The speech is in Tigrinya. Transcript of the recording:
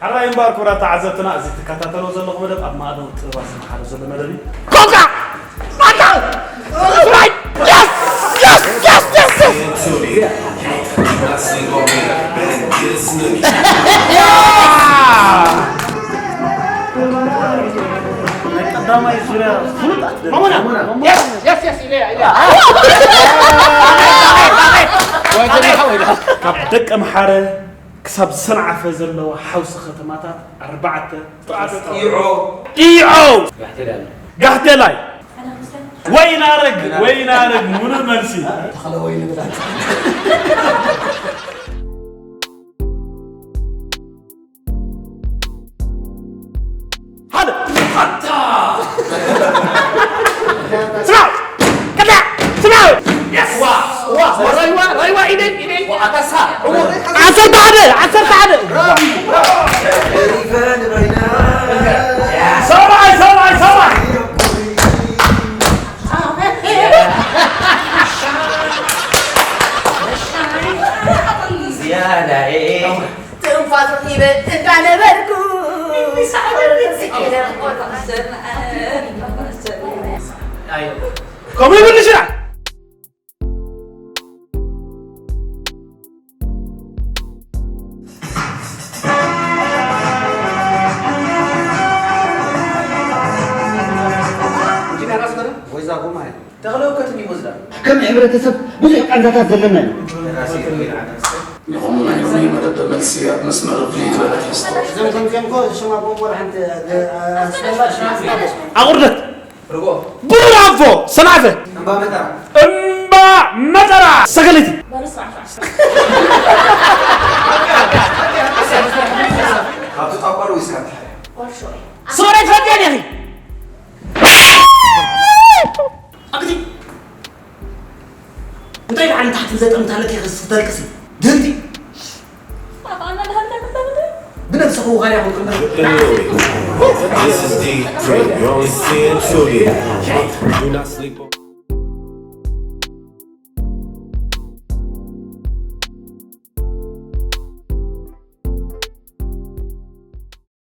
ሕራይ እምበኣር ክቡራት ተዓዘብትና፣ እዚ ትከታተልዎ ዘለኹም መደብ ኣብ ማእዶ ጥበባት ዝመሓረ ዘሎ መደብ እዩ። ኮካ! ማታ! ስራይ! የስ! የስ! የስ! የስ! የስ! ናይ ቀዳማይ ዙርያ ፍሉጥ ኣትሌት ማሞና! ማሞና! የስ! የስ! የስ! ኢለያ! ኢለያ! ካብ ደቀምሓረ ክሳብ ሰንዓፈ ዘለዋ ሓውሲ ከተማታት ኣርባዕተ ጥቓ ጥቓ። ጢዖ። ጢዖ። ጋሕቴላይ። ጋሕቴላይ። ወይናረግ፣ ወይናረግ፣ ሙሉእ መልሲ። ተኸለ ወይኒ ብላታ። ሓደ። ኣታ። ስማዕ! ቅድያ! ስማዕ! የስ! ዋ! ዋ! ራይዋ! ራይዋ! ኢደይ! ኢደይ! ዋ! ኣታሳ! ዓሰርተ ሓደ! ዓሰርተ ሓደ! ሰብኣይ! ሰብኣይ! ሰብኣይ! ዝያዳ እየ። ትንፋስ ረኺበ እንዳነበርኩ። ከምኡ ይብል ሽራ። ኢንጂነር ኣስመረ፣ ወይዛ ጎማየ፣ ተኽለ እኮ ትም ይወስዳ። ከም ሕብረተሰብ ብዙሕ ቃንዛታት ዘለና ኢና። ንኹሉ ናይ ሎሚ መደብ መልሲ ኣብ መስመር ፍልይ ዝበለ ትሕዝቶ። እዞም ከምዚኦም እኮ ሽም ኣቦም ወላ ሓንቲ፣ እ፣ እ፣ ኣቑርደት። ርጎ። ብራቮ! ሰናዕፈ! እምባ መጠራ። እምባ መጠራ! ሰገለይቲ! ካብቲ ጣቋር ወይስ ካብቲ ሓያ? ሶሬ ፈትያ ዲኺ? ኣግዲ! እንታይ ደኣ ንታሕቲ ዘጠምታ ለኪ ክስ-፣ ተልቅሲ? ድህንቲ! ኣታ ኣና ደሃልካ ተተምት? ብነብስኹ ውኻርያ ኹንኩም። This is D three. You're only seeing Trudy. Do not sleep on